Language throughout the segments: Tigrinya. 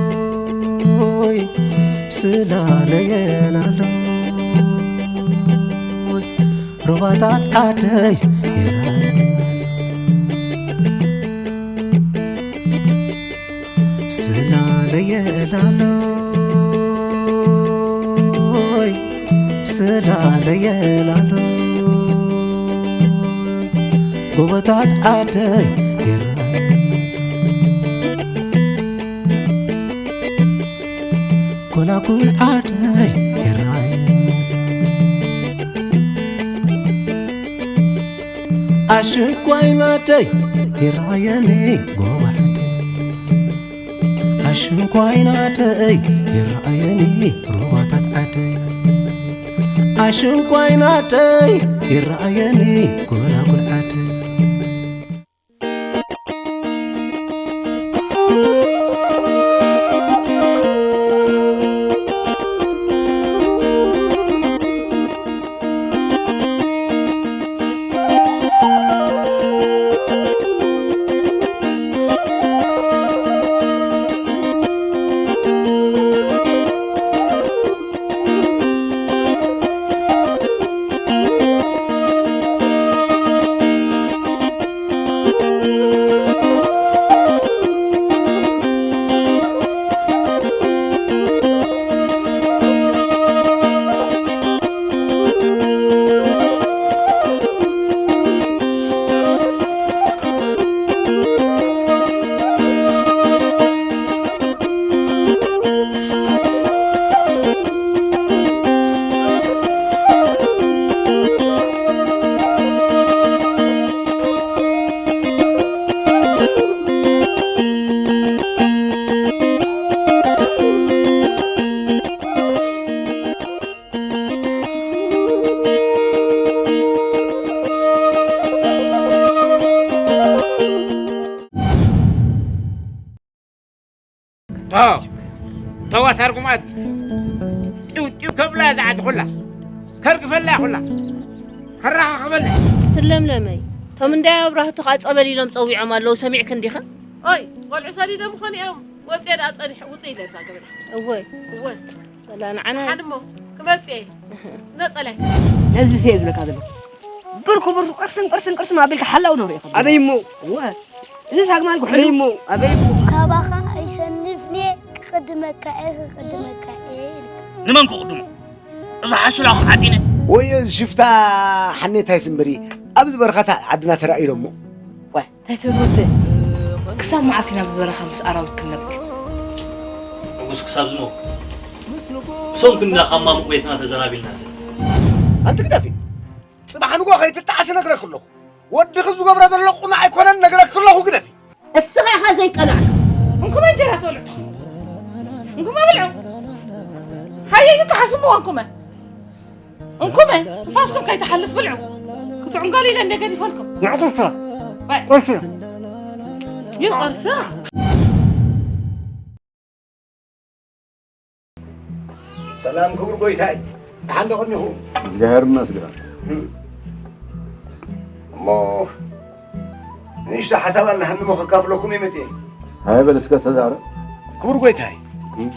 ስላለየላሎይ ስላለየላሎይ ሩባታት ዓደይ ይራየናሎ። ስላለየላሎይ ስላለየላሎይ ጎቦታት ዓደይ ይራየናሎ። ጎላጉል ዓደይ ይራየናሎ። ኣሽንኳይ ናደይ ይራየኒ ጎቦ ዓደይ። ኣሽንኳይ ናደይ ይራየኒ ሩባታት ዓደይ። ኣሽንኳይ ናደይ ይራየኒ ጎላጉል ዓደይ። ተው፣ ተው ኣሳርጉማት። ጢው ጢው ከብላ እዛ ዓዲ ኩላ። ከርግፈላ ኩላ። ከራኻኽበላ። ትለምለመይ፣ ቶም እንዳይ ኣብራህቱ ከዓ ጸበል ኢሎም ጸዊዖም ኣለዉ፣ ሰሚዕክ እንዲኸ? ኦይ፣ ቆልዑ ሰዲዶም ኾን እዮም። ወጽየ ደኣ ጸኒሐ፣ ውጽእ ኢለ እዛ ገበላ። እወ። እወ። በላ ንዓና። ሓንሞ፣ ክመጽእ እየ። ነጸላይ። ነዚ ስየ ዝብለካ ዘለኹ። ብርኩ ብርኩ፣ ቅርስን ቅርስን ቅርስን ኣቢልካ ሓላው ነው ርኢኹም። ኣበይ እሞ? እወ። እዚ ሳግማን ኩሕሉ። ኣበይ እሞ? ኣበይ እሞ? ካባኻ ኣይሰንፍን እየ፣ ክቕድመካ እየ፣ ክቕድመካ እየ ኢልካ። ንመን ክቕድሞ? እዛ ሓሽላ ዓጢነ። ወዮ፣ እዚ ሽፍታ ሓኔታይ ስምብሪ ኣብዚ በረኻታት ዓድና ተራእዩ ዶ እሞ? ዋይ፣ እንታይ ትብል ወደይ? ክሳብ መዓስ ኢና ኣብዚ በረኻ ምስ ኣራዊት ክንነብር? ንጉስ ክሳብ ዝሞት። ክሶም ክንዳ ካብ ማሙቕ ቤትና ተዘናቢልና ዘ- ኣንቲ ግደፊ። ጽባሕ ንግሆ ከይትጣዓሲ ነግረኪ ኣለኹ። ወድኺ ዝገብሮ ዘሎ ቁኑዕ ኣይኮነን ነግረኪ ኣለኹ ግደፊ። እስኻ ኢኻ ዘይቀናዕካ። እንኩመ እንጀራ ትበልዑ ትኾኑ። እንኩመ ብልዑ። ሃየ ይጥሓስምዎ እንኩመ። እንኩመ ትፋስኩም ከይትሓልፍ ብልዑ። ክትዕንገሉ ኢለ እንደ ገዲፈልኩም። ንዕቁርሳ። ባይ። ቁርሲ። ይቕርሳ። ሰላም ክቡር ጎይታይ፣ ደሓን ዶ ከኒኹም? እግዚኣብሔር ይመስገን። እሞ ንእሽቶ ሓሳብ ኣለሃኒ እሞ ከካፍለኩም እየ መፅየ። ሃየ በል እስከ ተዛረብ። ክቡር ጎይታይ፣ እም።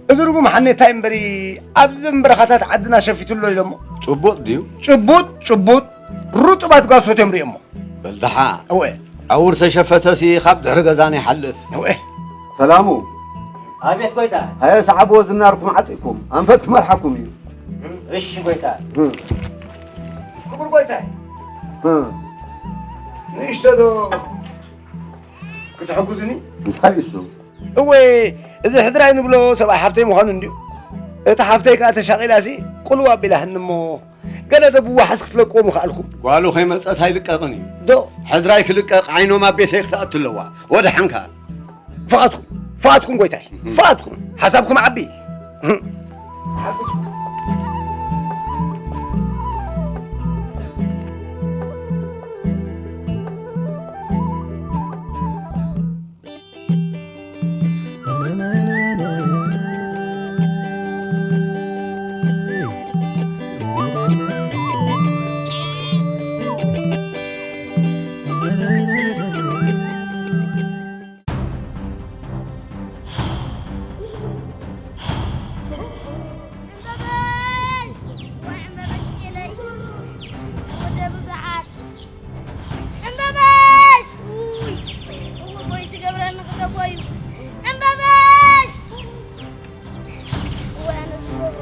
እዚ ርጉም ሓኔታይ እምበሪ ኣብዚ በረኻታት ዓድና ሸፊቱ ኣሎ ኢሎሞ። ጭቡጥ ድዩ? ጭቡጥ፣ ጭቡጥ፣ ርጡባት ጓሶት እዮም ሪኦሞ። በል ደሓ። እወ። ዕውር ተሸፈተሲ ካብ ድሕሪ ገዛና ይሓልፍ። እወ። ሰላሙ። ኣቤት ጎይታ። ሃየ ሰዓብዎ ዝናርኩም ዓጢኩም፣ ኣንፈት ክመርሓኩም እዩ። እሺ ጎይታ። እም። ክቡር ጎይታይ። እም። ንእሽቶ ዶ ክትሕግዙኒ? እንታይ እሱ? እወ፣ እዚ ሕድራይ ንብሎ ሰብኣይ ሓፍተይ ምዃኑ እንድዩ። እታ ሓፍተይ ከኣ ተሻቒላሲ ቁልው ኣቢላትኒ እሞ፣ ገለ ዶ ብዋሕስ ክትለቅዎ ምኽኣልኩም? ጓሉ ከይመጸት ኣይልቀቕን እዩ። ዶ? ሕድራይ ክልቀቕ ዓይኖም ኣብ ቤተይ ክትኣቱ ኣለዋ። ወደሓንካ። ፍቓድኩም፣ ፍቓድኩም ጎይታይ፣ ፍቓድኩም። ሓሳብኩም ዓቢ። ዕምበበሽ! ውይ! እዎ፣ ወይ ትገብረኒ ክተቦ እዩ። ዕምበበሽ! እዎ፣ ኣነ ዝገብሮ።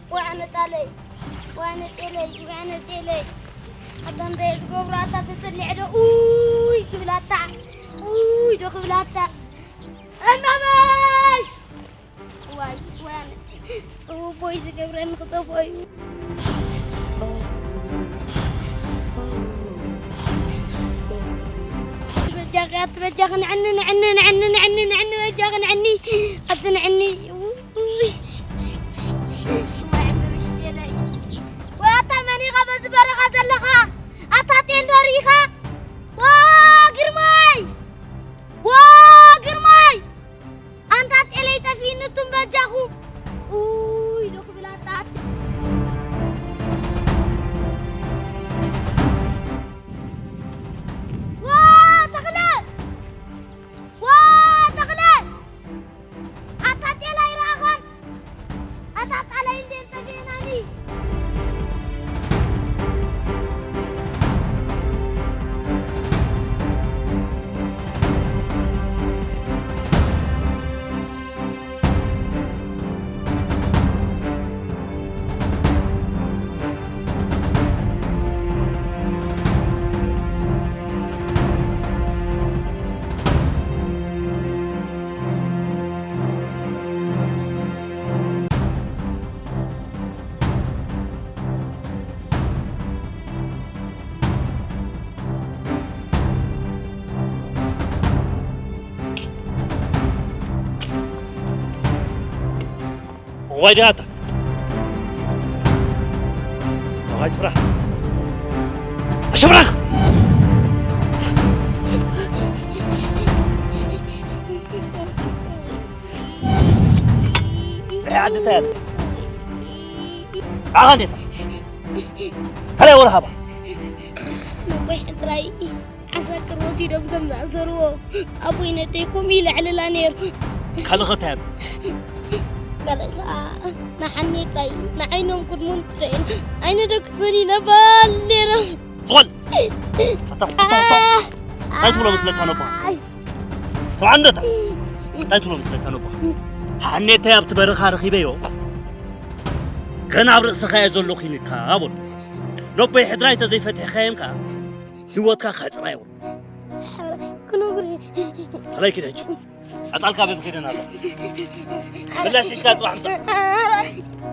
እዎ፣ ኣነ ጣለይ። እዎ፣ ኣነ ጤለይ። እዎ፣ ኣነ ጤለይ። ኣታ እንታይ ዝገብሮ? ኣታ ተጸሊዐ ዶ? ውይ! ክብል ኣታ። ውይ! ዶ ክብል ኣታ። ዕምበበሽ! ዋይ፣ ዋይ፣ ኣነ እውቦይ ዝገብረኒ ክጠፍኦ እዩ። በጃኺ፣ ኣቲ በጃኺ፣ ንዕኒ፣ ንዕኒ፣ ንዕኒ፣ ንዕኒ፣ ንዕኒ፣ በጃኺ፣ ንዕኒ፣ ኣቲ ንዕኒ። ውይ። ዋይ፣ ዕምበበሽ ጤለይ። ወይ ኣታ መን ኢኻ በዚ በረኻ ዘለኻ? ኣታ ጤል ዶ ርኢኻ? ዋ፣ ግርማይ! ዋ፣ ግርማይ! ኣንታ ጤለይ ጠፊእኒ እቱም በጃኹም። ኡይ፣ ዶ ክብል ኣጣ። ዋ፣ ተኽለ! ዋ፣ ተኽለ! ኣታ ጤል ኣይረኣኻን? ኣታ ጣላይ እንዴ እንተገናኒ። እዋይ ዲያታ። እዋይ ፍራ። ኣሸብራ። ዓዲ እንታይ ኣለ? ዓኻ እንዴታ? ከላይ ወረ ሃባ። ነቦይ ሕድራይ ዓሳክር ወሲዶም ከም ዝኣሰርዎ ኣቦይ ነደይ ከምኡ ኢሉ የዕልላ ነይሩ። ካልእ ኸ እንታይ ኣለ? ካልእ ኸዓ ንሓኔታይ ንዓይኖም ቅድሙን ጥረይን ኣይንደቅስን ኢና በሃል ነይሮም። ዝቖል! ኣታ፣ ኣታ፣ ኣታ። እንታይ ትብሎ መስለካ ነቦ? ኣይ። ስምዓኒ እንዶ እታ። እንታይ ትብሎ መስለካ ነቦ? ሓኔታይ ኣብቲ በረኻ ረኺበዮ። ገና ኣብ ርእስኻ እየ ዘለኹ ኢልካ በሎ። ነቦይ ሕድራይ እንተዘይፈቲሕካዮም ከኣ ህይወትካ ከሕጽራ ይብሎ። ሕራይ ክነግሮ እየ። ከላይ ኪድ ሕጂ። ኣጣልካ በዚ ኺደን ኣሎ። ብላሽ ሒዝካ ጽባሕ ምጻእ።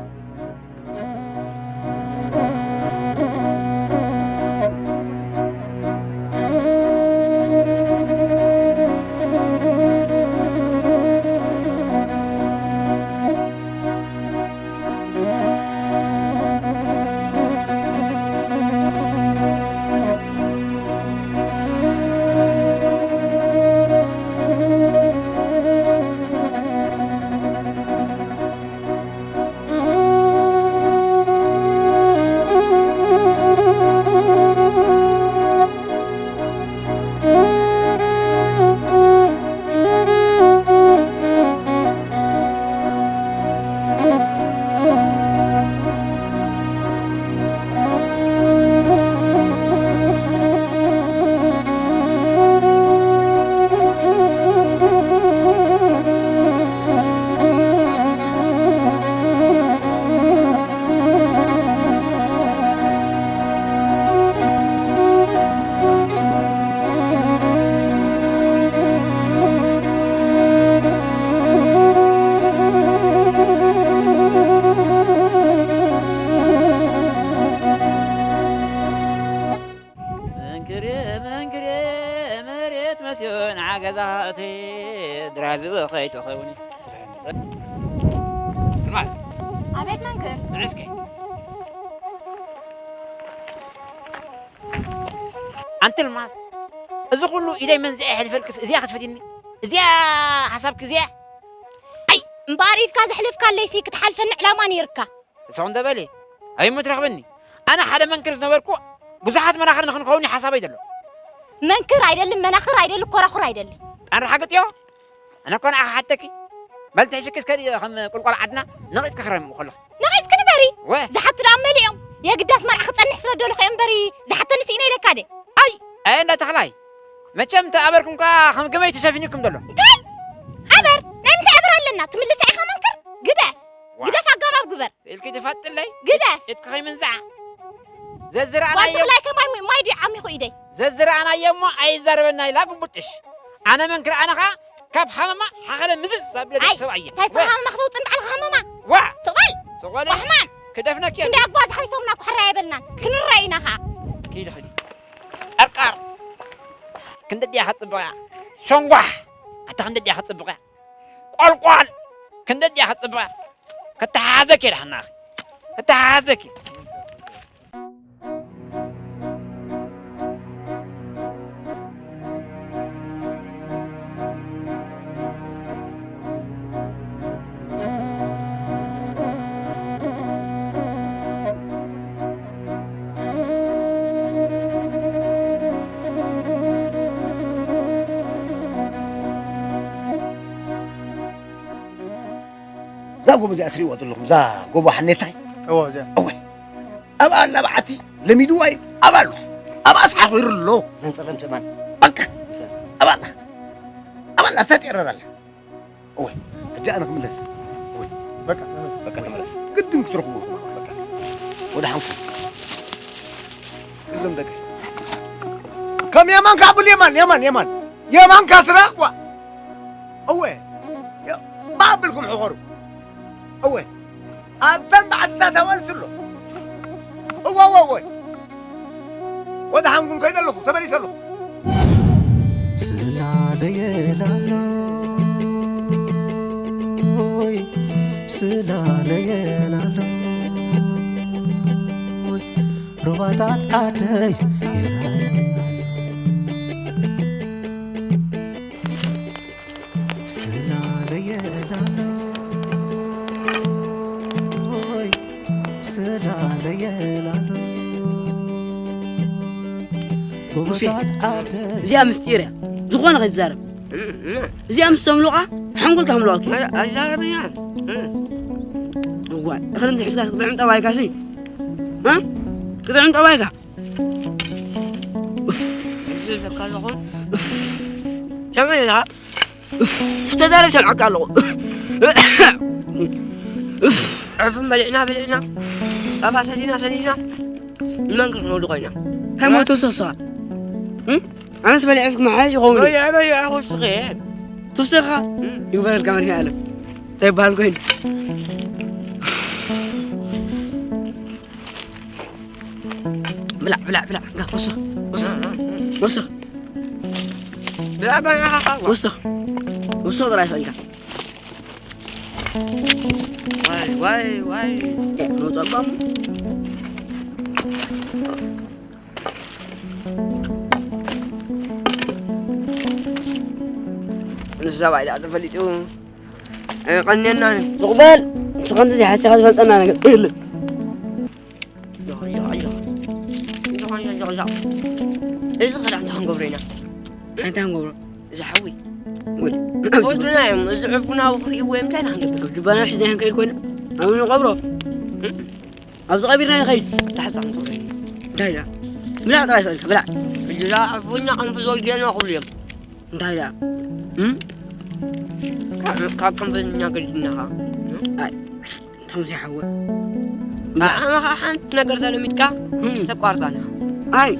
እዚ ከይተኸውን ስራሕ። ኣልማዝ፣ ኣቤት መንክር። ንዕስኪ። ኣንቲ ኣልማዝ፣ እዚ ኩሉ ኢደይ መንዚዐ የሕልፈልክስ እዚኣ ክትፈትኒ? እዚኣ ሓሳብኪ እዚኣ? ኣይ፣ እምበኣር ኢድካ ዘሕለፍካለይሲ ክትሓልፈኒ ዕላማ ነይርካ። ተስፋ እንተበሊ፣ ኣበይ እሞ ትረኽበኒ? ኣነ ሓደ መንክር ዝነበርኩ፣ ብዙሓት መናኽር ንኽንኸውን እዩ ሓሳበይ ዘሎ። መንክር ኣይደልን፣ መናኽር ኣይደልን፣ ኮራኹር ኣይደልን። ጣን ረሓ ገጥዮ? ኣነ እኮ ንዓኻ ሓተኪ። በል ትሕሽኪ እስከ ዲዮ ከም ቁልቋል ዓድና ነቒጽኪ ክረም ከለኹ። ነቒጽኪ ንበሪ። ወ። ዝሓቱ ደኣ መሊኦም። የግዳስ መርዓ ክጸንሕ ስለ ደለኹ እየ እምበሪ፣ ዝሓተኒ ስኢነ ኢለካ ደ። ኣይ፣ ኣየ እንዳ ተኽላይ። መቸም እቲ ኣበርኩም ከኣ ከም ግመይ ተሸፊኑኩም ዘሎ። እንታይ? ኣበር? ናይ ምንታይ ኣበር ኣለና? ትምልሳ ኢኻ መንክር? ግደፍ። ዋ። ግደፍ፣ ኣጋባብ ግበር። ስእልኪ ትፋጥለይ? ግደፍ። ኢድኪ ከይምንዝዓ። ዘዝረኣናዮ ባልትኽላይ ከማይ ማይ ድዩ ዓሚኹ ኢደይ? ዘዝረኣናዮ እሞ ኣይዛረበና ኢላ ጉቡጥሽ። ኣነ መንክር ኣነ ኸኣ ካብ ሃመማ ሓኸለ ምዝዝ ኣቢለ ኣይ፣ ሰብኣየ። እንታይ ወ-፣ ዝተሃመማ ክተውፅን ባዕልኻ ሃመማ? ዋ! ስቕ በል! ስቕ በል! ቆሕማን! ክደፍነኪ እየ። ክንደይ ኣጓዝ ሓቲቶምና እኮ ሕራይ ኣይበልናን። ክንረአ ኢና ኸኣ። ኪዲ ኺዲ። ቀርቃር። ክንደይ ድያ ክትፅብቕ እያ? ሸንጓሕ! ኣታ ክንደይ ድያ ክትፅብቕ እያ? ቆልቋል! ክንደይ ድያ ክትፅብቕ እያ? ከተሓሓዘኪ እየ ደሓናኺ። ከተሓሓዘኪ። እዛ ጎቦ እዚኣ ትርእይዋ ዘለኹም፣ እዛ ጎቦ ሓኔታይ? እወ፣ እዚኣ። እወ። ኣብኣ ኣላ በዓቲ ለሚድዋ እዩ። ኣብኣ ኣሎ። ኣብኣ ኣስሓኺሩ ኣሎ። እዘን ጸለምቲ እማን። በቃ። እዘን። ኣብኣ ኣላ። ኣብኣ ኣላ፣ ኣብታ ጤረር ኣላ። እወ። ሕጂ ኣነ ክምለስ። እወ። በቃ፣ ተመለስ። በቃ፣ ተመለስ። ግድን ክትረኽቡ ኢኹም። በቃ። ወደ ሓንኩም። እዞም ደቂ። ከም የማን ካብ ብል የማን፣ የማን፣ የማን። የማን ካስራ፣ ዋ። እወ። የ-፣ ባብልኩም ሕኸሩ። እወ። ኣብተን ባዕትታት ኣዋንስ ኣሎ። እወ፣ እወ፣ እወ። ወደ ሓንኩም ከይደ ኣለኹ፣ ተመሊሰ ኣለኹ። ስላለየ ላሎይ፣ ስላለየ ላሎይ፣ ሩባታት ዓደይ የራየና። ስላለየ ላሎይ፣ ስላለየ ላሎይ፣ ሙሴ፣ ጎቦታት ዓደይ። እዚኣ ምስጢር እያ። ዝኾነ ከይትዛረብ። እዚኣ ምስ ተምሉቓ፣ ሓንጎልካ ምልዋክ እዩ። ኣይ-፣ ኣይዛረብን እያ። እዋይ፣ እኽሊ እንተሒዝካ ክትጥዕም ጠባይካ ሲ። እ? ክትጥዕም ጠባይካ። እዚ ዘካ ኣለኹ። ሰመይ ኢኻ? ተዛረብ፣ ሰምዓካ ኣለኹ። ዕፉን በሊዕና በሊዕና፣ ጸባ ሰቲና ሰቲና፣ ንመንክር ክንወዱ ኮይና። ከመይ ትውስኽ ንስኻ? እ? ኣነስ በሊዐ እስኪ መሓየሽ ይኸውን እዩ። በሊዐ በሊዐ ክውስኽ እየ። ትውስኽ ኢኻ? እ። ይግበረልካ መድኃኒዓለም። እንታይ ይበሃል ኮይኑ? ብላዕ፣ ብላዕ፣ ብላዕ። እንካ፣ ወስኽ፣ ወስኽ፣ ወስኽ። ብላዕ፣ ብላዕ፣ ብላዕ። ወስኽ፣ ወስኽ ጥራይ ሰ እንካ። ዋይ፣ ዋይ፣ ዋይ። እ፣ መውጸባ። ንዛ ባይ ደኣ ተፈሊጡ። ኣይቐንየናን። ሱቕ በል። ንስኻ እንተዘይ ሓሲኻ ዝፈልጠና ነገር የለን። ያ፣ ያ፣ ያ። ያ፣ ያ፣ ያ፣ ያ። እዚ ኸኣ እንታይ ክንገብሮ ኢና? እንታይ ክንገብሮ? እዚ ሓዊ። ወይ። ወድና እዮም። እዚ ዕፉን ሓዊ ክርእይዎ እዮም። እንታይ ኢና ክንገብር? ኣብ ጁባና ሒዝና ክንከይድ ኮይና። ኣብ ንቐብሮ። እም? ኣብዚ ቀቢርና ንኸይድ። ዳሕሳ ክንገብር ኢና። እንታይ ኢላ? ብላዕ ጥራይ ሰልካ፣ ብላዕ። እዚ ደኣ ዕፉንና ክንፍዞ ጌና ክብሉ እዮም። እንታይ ደኣ? እም? ካብ፣ ካብ ቅንፍዝኛ ገዲድናኻ። ኣይ፣ ተምዚ ሓወ። ኣነ ኸዓ ሓንቲ ነገር ተለሚድካ እም። ተቋርጻና። ኣይ።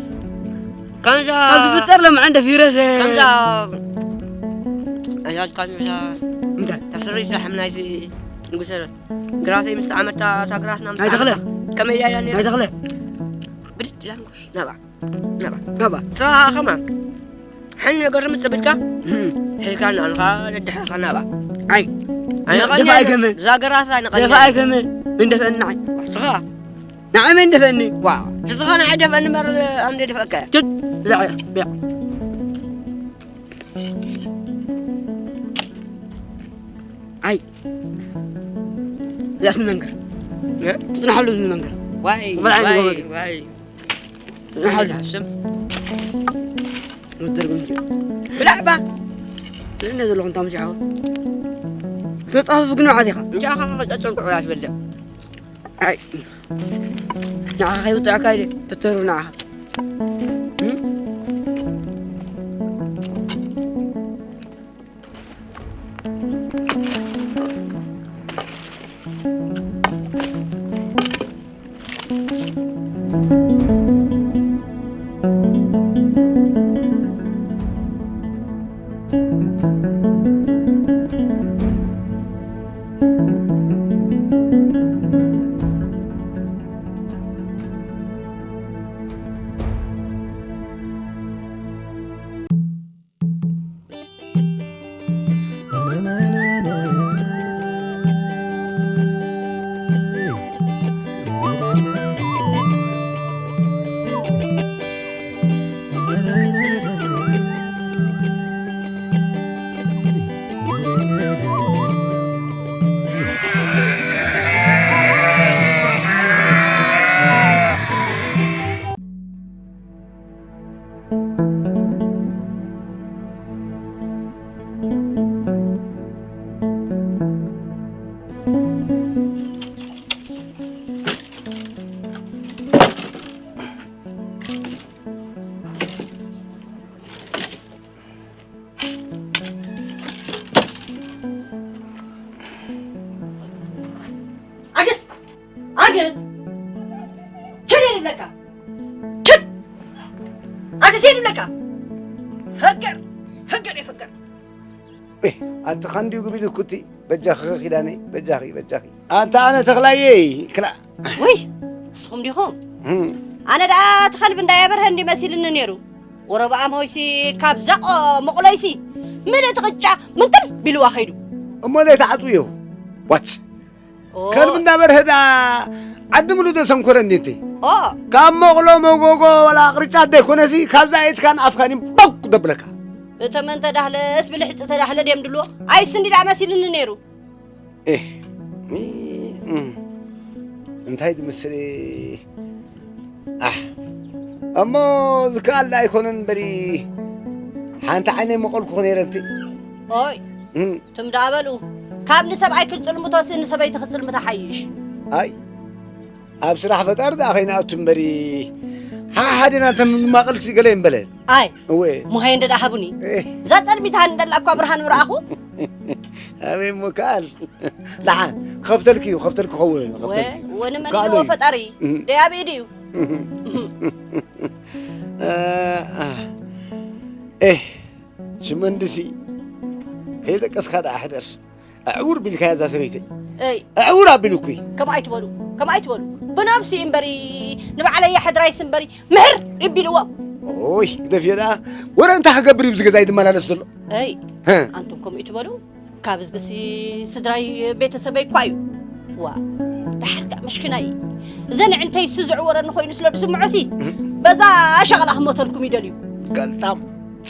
ከምዛ ካብ ዝፍጠር ለምዓ እንደ ፊረሰ። ከምዛ ኣያልካ ምሳ እንታይ? ተስሪ ስራሕ ምናይሲ ንጉሰ ግራሰይ ምስ ዓመታ ታግራስና ምስ ናይ ተኽለ? ዓመታ ከመይ ያያ ነይራ? ናይ ተኽለ? ብድድ ኢላ ንጉስ ናባ። ናባ። ናባ። ስራ ከማን። ሓን ነገር ምጽብልካ ሒዝካ ንኣልኻ ደድሕርኻ ናባ። ኣይ ኣነቐኒ ደፋ ኣይከመ። ዛገራሳ ነቐኒ ደፋ ኣይከመ። እንደፈናይ ስኻ ንዓመይ እንደፈኒ። ዋ ንስኻ ንዓይ ደፈኒ እምበር ኣምደ ደፈእካ። ትት ብዛዕ ብያ ኣይ እዚኣስ ንመንገር እ? ትጽናሓሉ ንመንገር ዋይ በላዕ ዋይ ንጎበዝ። ዋይ ጽናሓሉ ስም ምድር ምንጭ ብላዕ ባ እነ ዘለኹም ታምሽ ዓወት ተጻፉ ግን ዓት ኢኻ እንጃ ኸ ኸጨጨም ቁዕራት በልዕ ኣይ ንዓኻ ከይውጥዕካ ኢለ ተተሩ ንዓኻ ኣገስ ኣገስ ችል የድብለካ ችል ኣገስ የድብለካ ፈገር ፈገር የፈገር ኣቲ ኻንዲዩ ግቢል ኩቲ በጃኺ ኺዳነይ በጃኺ በጃኺ ኣንታ ኣነ ተኽላየይ ክላ ወይ ንስኹም ዲኹም ኣነ ደኣ እቲ ኸልቢ እንዳያበርሀ እንዲ መሲልኒ ነይሩ ወረብኣም ሆይሲ ካብ ዛቆ መቑለይሲ ምልእቲ ቅጫ ምንትፍ ቢልዋ ኸይዱ እሞ ዘይተዓፅዮ ዋች ከልቢ እንዳበርሀ ደኣ ዓዲ ምሉእ ዶ ሰንኮረ እንዴ እንተ ኦ ካብ መቑሎ መጎጎ ወላ ቅርጫት ዘይኮነሲ ካብዛ ኢድካን ኣፍካን ባው ደብለካ እተመን ተዳህለስ ብልሕፂ ተዳህለ ድየም ድልዎ ኣይሱ እንዲ ደኣ መሲልኒ ነይሩ ኤህ፣ ሚ-፣ እም፣ እንታይ ዝምስል፣ ኣሕ፣ እሞ ዝከኣል ዶ ኣይኮነን በሊ፣ ሓንቲ ዓይነይ መቐልኩኹ ነይረ እንቲ። ኦይ፣ እም። ትም ደኣ በሉ፣ ካብ ንሰብኣይ ክጽልምቶሲ ንሰበይቲ ክጽልምታ ሓይሽ። ኣይ፣ ኣብ ስራሕ ፈጣሪ ደኣ ከይንኣቱ እምበሪ፣ ሓሓዲና እንተ ንማቐልሲ ገለ እምበለ። ኣይ፣ እወ። ሙሃይ እንደ ደኣ ሃቡኒ። እህ። እዛ ጸልሚት ሃን እንደላ እኳ ብርሃን ምረኣኹ። ኣበይ እሞ ከኣል? ደሓን፣ ክኸፍተልኪ እዩ፣ ክኸፍተልኪ ክኸውን፣ ክኸፍተልኪ። ወ-፣ ወንመን ከኣሉ ኢልዎ እዩ። ፈጣሪ? እህ። ደይ ኣብ ኢዱ እዩ። እህ። ኤህ፣ ሽመንድሲ፣ ከይጠቀስካ ደኣ ሕደር። ኣዕውር ቢልካያ እዛ ሰበይተይ። እይ። ኣዕውር ኣቢሉኩይ። ከምኡ ኣይትበሉ፣ ከምኡ ኣይትበሉ። ብነብሱ እዩ እምበሪ፣ ንባዕለይ የሕድራይስ እምበሪ፣ ምሕር ይቢልዎ። ኦይ፣ ግደፍዮ ደኣ። ወረ እንታይ ክገብር እዩ ብዚ ገዛ ይድመላለስ ዘሎ? እይ፣ ሀ። ኣንቱም ከምኡ ይትበሉ። ካብ እዝግሲ ስድራይ ቤተሰበይ እኳ እዩ። ዋ፣ ደሓር ከኣ ምሽኪናይ። እዘን ዕንተይ እሱ ዝዕወረኒ ኮይኑ ስለ ዝስምዖሲ፣ እህ። በዛ ሸቕላ ክሞተልኩም ይደልዩ። ገልጣም።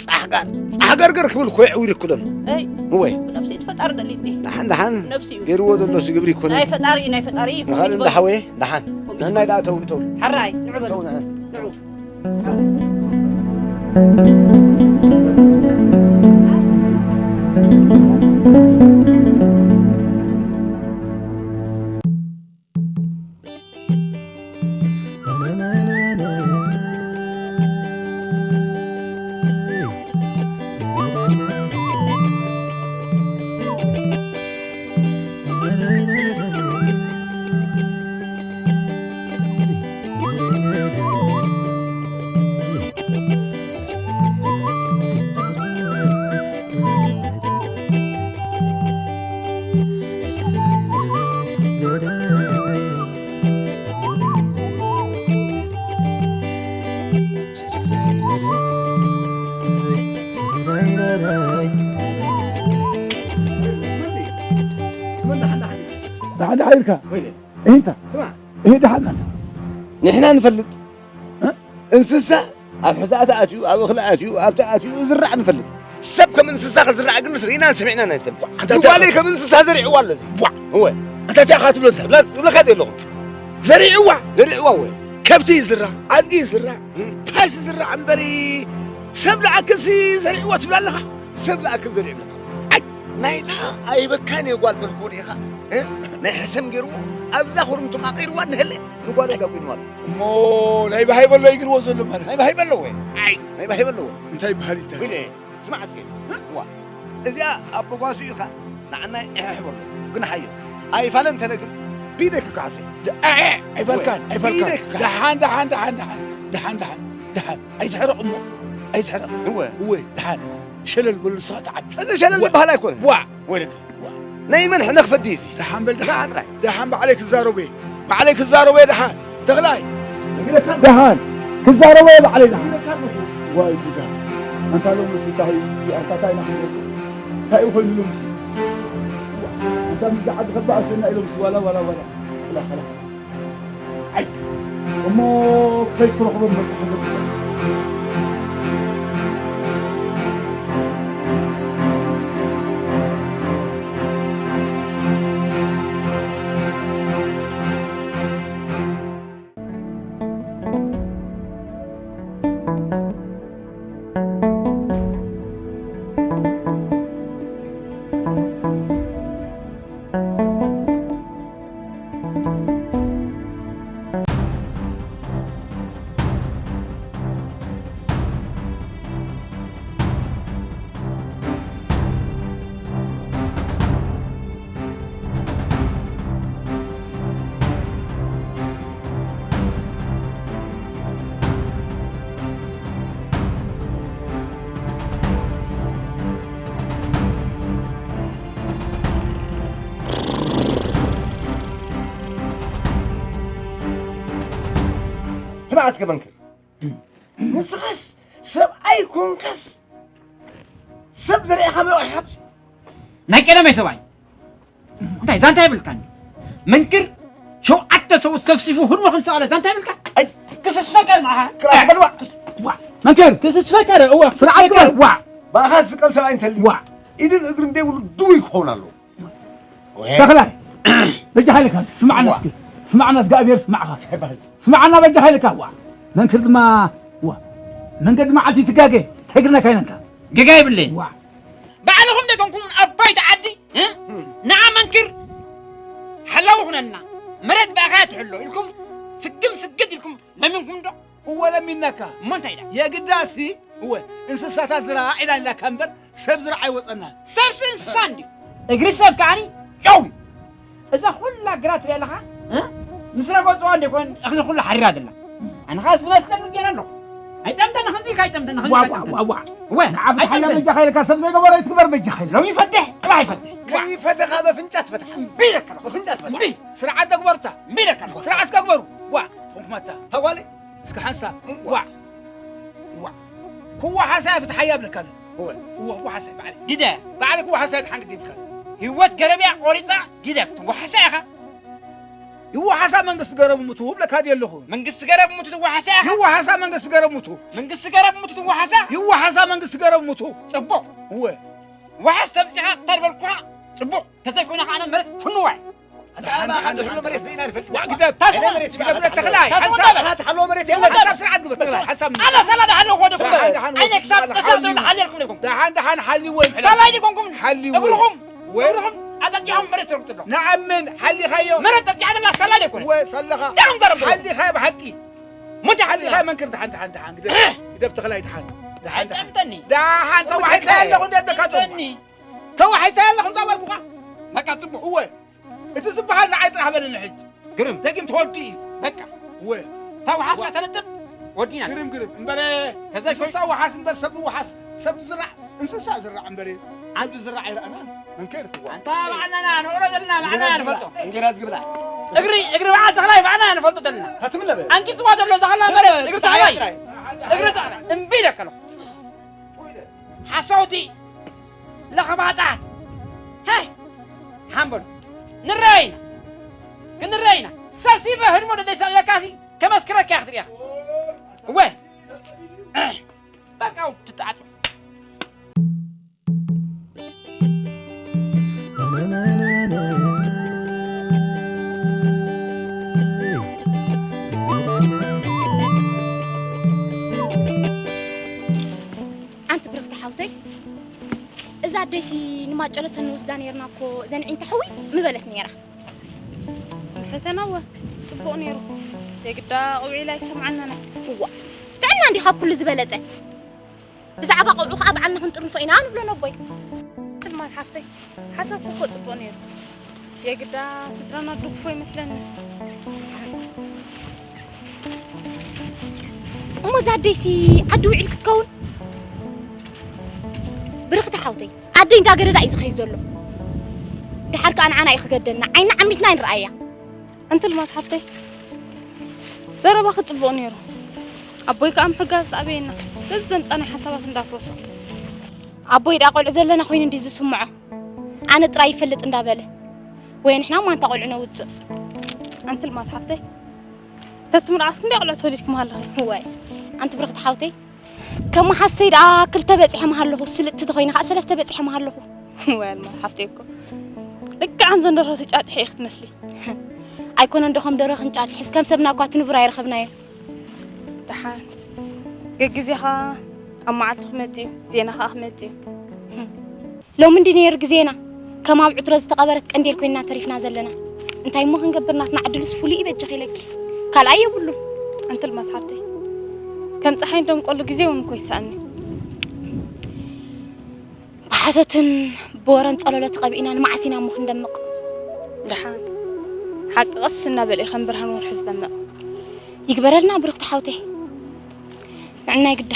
ጻሕጋር፣ ጻሕገርገር ክብል እኮ የዕዊር እኮ ዘሎ። እይ፣ እወ። ብነብሲ እዩ ፈጣሪ ደሊ እንዴ? ደሓን፣ ደሓን። ነብሲ እዩ። ገይርዎ ዘሎ እሱ ግብሪ ይኮነ። ናይ ፈጣሪ፣ ናይ ፈጣሪ እዩ። ንኻል እንዳ ሓወየ፣ ደሓን። ኮሚት ነናይ ደኣ ተው፣ ተው። ሓራይ፣ ንዑ በሉ። ተው፣ ንዑ። ንዑ። ኣንታ ሓይልካ። ወይኔ። እንታ። ስማ። ይሄ ደሓን ኣለ። ንሕና ንፈልጥ። እ? እንስሳ ኣብ ሕዛእ ኣትዩ፣ ኣብ እኽሊ ኣትዩ፣ ኣብቲ ኣትዩ ዝራዕ ንፈልጥ። ሰብ ከም እንስሳ ክዝራዕ ግን ርኢናን ሰሚዕናን ኣይንፈልጥ። ኣንታ ንጓለይ ከም እንስሳ ዘሪዕዋ ኣሎ እዚ። ዋ። እወ። ኣንታ እንታይ ኢኻ ትብሎ እንታ? ትብላ-፣ ትብለካ ዶ ኣለኹ? ዘሪዕዋ? ዘሪዕዋ እወ። ከብቲ ይዝራእ፣ ኣድጊ ይዝራእ፣ እም። ፋስ ይዝራእ እምበሪ ሰብ ዝኣክልሲ ዘሪዕዎ ትብላ ኣለኻ? ሰብ ዝኣክል ዘሪዑ ኣለካ። ኣይ! ናይታ ኣይበካን እየ ጓል መልክኡ ርኢኻ፣ እ? ናይ ሕሰም ገይርዎ ኣብዛ ኩርምቱ ቃቒርዋ እንሀለ ንጓሉ ዳጒንዋ ኣሎ። እሞ ናይ ባሃይ በሎ ይግርዎ ዘሎ ማለት ናይ ባሃይ በሎ ወይ? ኣይ! ናይ ባሃይ በሎ ወይ? እንታይ በሃል እንታይ? ኢለ ስማዕ እስከ። ዋ፣ እዚኣ ኣቦ ጓሱ ኢኻ ንዓና ይሕሕ በሎ። ግን ሓዮ ኣይፋለን እንተለ ግን ብኢደይ ክከሓሶ። ደ-፣ እ-፣ እ-፣ ኣይፋልካን፣ ኣይፋልካን። ብኢደይ ክከሓሶ። ደሓን፣ ደሓን፣ ደሓን፣ ደሓን፣ ደሓን፣ ደሓን፣ ደሓን። ኣይትሕረቕ እሞ፣ ኣይትሕረቕ። እወ። እወ፣ ደሓን። ሸለል በሉ ንስኻ ትዓቢ። እዚ ሸለል ዋ። ዝበሃል ኣይኮነን። ዋ። ወይለካ። ዋ። ናይ መን ሕነ ክፈዲ እዚ? ደሓን በል፣ ደሓን። ደሓን ጥራይ። ደሓን ባዕለይ ክዛረቦ እየ። ባዕለይ ክዛረቦ እየ ደሓን። ተኽላይ። ደሓን። ክዛረቦ እየ ባዕለይ ደሓን። ዋይ ጉዳ። ኣንታ ሎምስ እንታይ፣ ኣንታ እንታይ ኢና ክንገብር? እንታይ እዩ ኮይኑ ሎምስ? ኣንታ ምስ ዓዲ ከባእ ኣሰና ኢሎምስ ዋላ፣ ዋላ፣ ዋላ። ክላ፣ ክላ። ኣይ፣ እሞ ከይትረኽቦም በቃ ሓገዝ። ስማዕ እስከ መንክር፣ ንስኻስ ሰብኣይ ኮንካስ ሰብ ዘርእኻ መውሒ ሓብሲ። ናይ ቀደመይ ሰብኣይ። እንታይ ዛንታ የብልካን? መንክር ሸውዓተ ሰው ሰፍሲፉ ህድሞ ክንሰኣለ ዛንታ የብልካ? ኣይ። ክስስፈከር ንዓኻ። ክራሕ በልዋ። ዋ። መንክር። ክስስፈከር፣ እወ፣ ስርዓት ክስስፈከር። ግበር። ዋ። ብኣኻ ዝስቀል ሰብኣይ እንተልዩ፣ ዋ። ኢድን እግርን ደይብሉ ድውይ ክኸውን ኣለዎ። ወሄ። ተኽላይ፣ በጃኻ ኢልካ፣ ስማዕና ዋ። እስኪ። ስማዕና፣ እግዚኣብሔር ስማዕኻ። ተባህል። ስማዕና፣ በጃኻ ኢልካ፣ ዋ። መንክር ድማ፣ ዋ። መንገዲ መዓልቲ ትጋገ፣ ተግርና ካይነንካ። ገጋ የብለይን። ዋ። ባዕልኹም ደይኮንኩም ኣብ ባይታ ዓዲ፣ እ? ንዓ መንክር ሓላዊ ኩነልና፣ መሬት ብኣኻ ትሕሎ ኢልኩም፣ ፍግም ስግድ ኢልኩም ለሚንኩም ዶ? እወ ለሚናካ። እሞ እንታይ ኢላ? የግዳሲ፣ እወ፣ እንስሳታት ዝረኣ ኢላ ኢላካ እምበር፣ ሰብ ዝረኣ ኣይወጸና። ሰብሲ እንስሳ እንድዩ። እግሪ ሰብ ከዓኒ ጨው እዩ። እዛ ኩላ ግራት ትሪኣ ኣለኻ? እ? ምስ ረገጽዋ እንደ ኮን እኽሊ ኩሉ ሓሪራ ዘላ። ኣነ ኸኣ ዝመስለኒ ገይረ ኣለኹ። ኣይጠምተን እኽሊ ኢልካ ኣይጠምተን እኽሊ ዋ፣ ኢልካ ዋ፣ ኣይጠምተን። ዋ፣ ዋ። እወ፣ ንዓ ፍትሓላ ኣይጠምተን። በጃኻ ኢልካ ሰብ ዘይገበሮ ኣይትግበር በጃኻ ኢልካ። ሎሚ ይፈትሕ፣ ጽባሕ ይፈትሕ። ከይፈተኻ በፍንጫ ትፈትሓ። እምቢ ኢለካ ኣለኹ። በፍንጫ ትፈትሓ። እምቢ። ስርዓት ተግበሩታ። እምቢ ኢለካ ኣለኹ። ስርዓት እስከ ግበሩ። ዋ፣ ተንኩማታ። ተዋለ? እስከ ሓንሳብ። እዋ። ዋ። ዋ። ክወሓሳ ፍትሓያ እብለካ ኣለኹ። እወ። እወ፣ ክወሓሳ ባዕለይ። ግደፍ። ባዕለይ ክወሓሳ ድሓን ግዲ ይብልካ ኣለኹ። ህይወት ገረብ እያ ቆሪጻ ግደፍ። ትወሓሳ ኢኻ። ይወሓሳ መንግስቲ ገረብ ሙቱ እብለካ ድየ ኣለኹ። መንግስቲ ገረብ ሙቱ ትወሓሳ ኢኻ። ይወሓሳ መንግስቲ ገረብ ሙቱ። መንግስቲ ገረብ ሙቱ ትወሓሳ። ይወሓሳ መንግስቲ ገረብ ሙቱ። ጽቡቕ። እወ። ወሓስ ተምጺኻ ተልበልኩኻ ጽቡቕ። ተዘይኮይነ ከኣ መሬት ፍንዋ እያ። ኣንታ ደሓን፣ ኣንታ ደሓን፣ ደሓን፣ ደሓን። መሬት ርኢና ንፈልጥ። ዋ፣ ግደፍ። ኣነ መሬት ተኽላይ፣ ተኽላይ፣ ሓንሳብ። ተኽላይ፣ ሓንሳብ። ሓንሳብ ስርዓት ግበር፣ ተኽላይ፣ ሓንሳብ። ኣነ ሰላ ደሓን ኣለኹ ወደኩም። ደሓን፣ ደሓን፣ ኣይነ ክሳብ ደሓን፣ ተሰብ ደሓን፣ ደሓን። ሓልየልኩም ነይርኩም። ደሓን፣ ደሓን፣ ሓልይዎ ይምሕለፍ። ሰላይ ዲኮንኩም? ሓልይዎ። እግርኹም፣ ወይ። እግርኹም ኣጠጢዖም መሬት ትረግጡ ኣለኹም። ንኣምን፣ ሓሊኻዮ። መሬት ጠጢዓ ዘላ ሰላ ዲኮነ? ወይ፣ ሰለኻ። ደሓን ዘረብ። ሓሊኻዮ ብሓቂ። ሙት ሓሊኻ ሓሊኻ። መንክር፣ ደሓን፣ ደሓን፣ ደሓን። ግደፍ፣ ግደፍ፣ ተኽላይ፣ ደሓን። ደሓን፣ ደሓን። ኣይጠምጠኒ። ደሓን፣ ተዋሒሰ ኣይጠምጠኒ። ኣለኹ እንደ በልካ፣ ኣይጠምጠኒ። ተዋሒሰ ኣለኹ እንደ በልኩኻ። በቃ፣ ጽቡቕ። እወ። እቲ ዝበሃል ንዓይ ጥራሕ በለኒ ሕጂ። ግርም። ደጊም ተወዲ እዩ። በቃ። እወ። እታ ወሓስካ ተነጥብ፣ ወዲና። ግርም፣ ግርም። እምበረ፣ ተዘይኮይ- እንስሳ ወሓስ እምበር ሰብ ወሓስ፣ ሰብ ዝራዕ፣ እንስሳ ዝራዕ እምበረ፣ ሰብ ዝራዕ ኣይረኣናን። መንክር። ኣንታ ባዕልና ኢና ንቕሮ ዘለና፣ ባዕልና ኢና ንፈልጦ። እንጌራ ዝግብላ። እግሪ፣ እግሪ በዓል ተኽላይ ባዕልና ኢና ንፈልጦ ዘለና። ታትምለበ። ኣንቂጽዋ ዘሎ እዛ ኸላ መሬት፣ እግሪ ተኽላይ። እግሪ ተኽላይ። እምቢ ኢለካ ኣለኹ። ሓሰውቲ ለኸባጣት። ሀይ! ሓምበሉ። ንረኣይ ኢና። ክንረአ ኢና። ሰብሲበ ህድሞ ደደይ ሰቒለካሲ ከመስክረካ እያ ክትሪኣ። እወ። በቃ ትተዓጡ። ኣንቲ ብርኽቲ ሓውተይ፣ እዛ ኣደይሲ ንማጨሎ ተንወስዳ ነይርና እኮ፣ ዘንዒንታ ሕዊ ምበለት ነይራ። ፈተናወ ጽቡቕ ነይሩ። የግዳ ቆብዒ ላይ ሰምዓናና። እዋ፣ ጥዕና እንዲ ካብ ኩሉ ዝበለጸ። ብዛዕባ ቆብዑ ከኣ በዓልና ክንጥርንፎ ኢና ንብሎ ነቦይ። ትልማት ሓፍተይ፣ ሓሳብኩ እኮ ጽቡቕ ነይሩ። የግዳ ስድራና ድግፎ ይመስለኒ። እሞ እዛ ኣደይሲ ዓዲ ውዒል ክትከውን? ብርኽቲ ሓውተይ፣ ኣደይ እንዳገደዳ እዩ ዝኸይድ ዘሎ። ድሓር ከኣ ንዓና እዩ ክገደና። ዓይና ዓሚትና ኣይንርኣያ። ኣንቲ ልማት ሓፍተይ፣ ዘረባኺ ጽቡቕ ነይሩ። ኣቦይ ከኣ ምሕጋዝ ተኣበየና። በዚ ዘምጻናይ ሓሳባት እንዳፍረሶ። ኣቦይ ደኣ ቆልዑ ዘለና ኮይኑ እንዲ ዝስምዖ። ኣነ ጥራይ ይፈልጥ እንዳበለ። ወይ ንሕና እሞ ኣንታ ቆልዑ ነውጽእ። ኣንቲ ልማት ሓፍተይ፣ ተትምርዓስኪ እንዲ ቆልዑ ተወሊድኪ ምሃለኺ። ወይ፣ ኣንቲ ብርኽቲ ሓውተይ፣ ከም መሓሰይ ደኣ ክልተ በጺሐ ምሃለኹ፣ ስልጥቲ ተኾይነ ከኣ ሰለስተ በጺሐ ምሃለኹ። ወይ ኣልማዝ ሓፍተይ እኮ ልክዕ ከምዘን ደርሆ ተጫጭሐ ኢኺ ትመስሊ። ኣይኮነን ዶ ከም ደርሆ ክንጫጭሕስ፣ ከም ሰብና እኳ እቲ ንቡር ኣይረኸብናዮን። ደሓን ገግዜኻ ኣብ መዓልቲ ክመጽእ እዩ፣ ዜና ኸኣ ክመጽእ እዩ። ሎሚ እንዲ ነይሩ ግዜና፣ ከም ኣብ ዕትሮ ዝተቐበረት ቀንዴል ኮይንና ተሪፍና ዘለና። እንታይ እሞ ክንገብር፣ ናትና ዕድልስ ፍሉይ እዩ በጃኺ ኢለኪ። ካልኣይ የብሉን። ኣንቲ ኣልማዝ ሓፍተይ፣ ከም ጸሓይ እንደምቀሉ ግዜ እውን እኮ ይሰኣኒ። ብሓሶትን ብወረን ጸለሎ ተቐቢእና ንመዓስ ኢና እሞ ክንደምቕ? ደሓን ሓቂ ቀስ እናበለ እዩ ከም ብርሃን ወርሒ ዝደምቕ። ይግበረልና ብርኽቲ ሓውተይ። ንዕናይ ግዳ።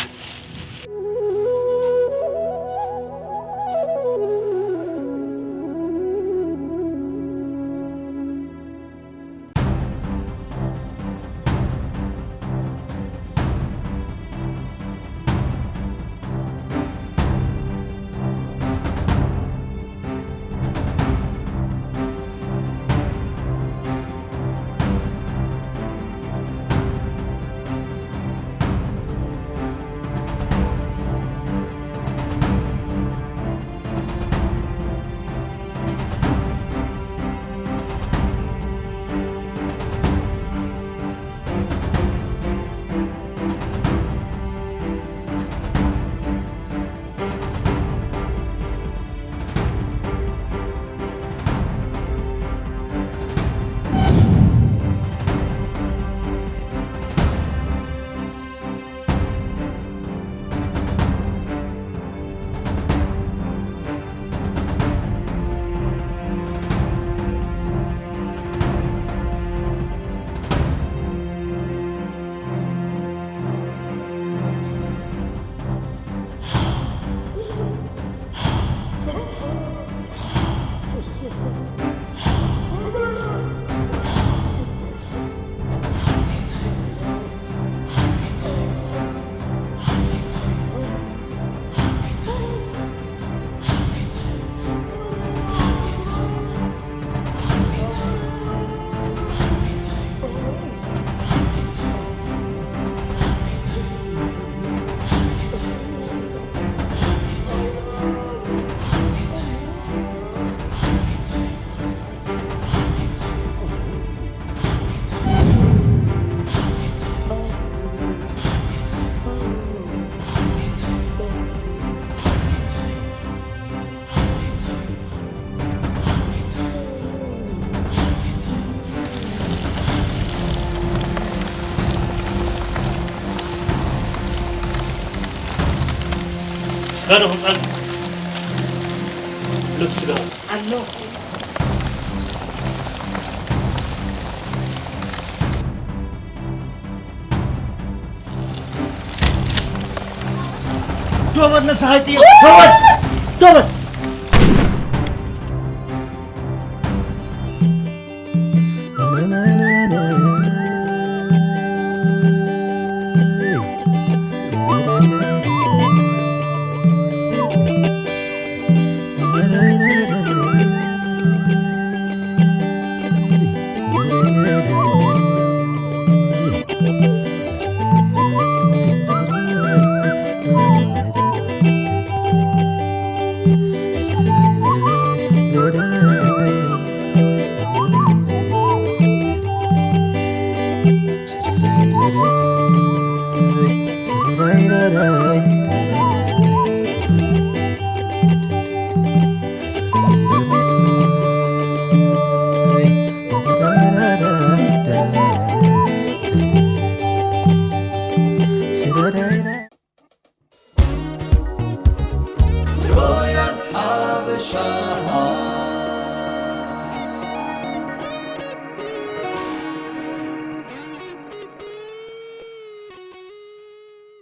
ስጋ ዶ ክምጻልኩም? ብሉት ስጋ። ኣሎ። ዶበት ነብስኻ ይጥይቕ። ዶበት! ዶበት!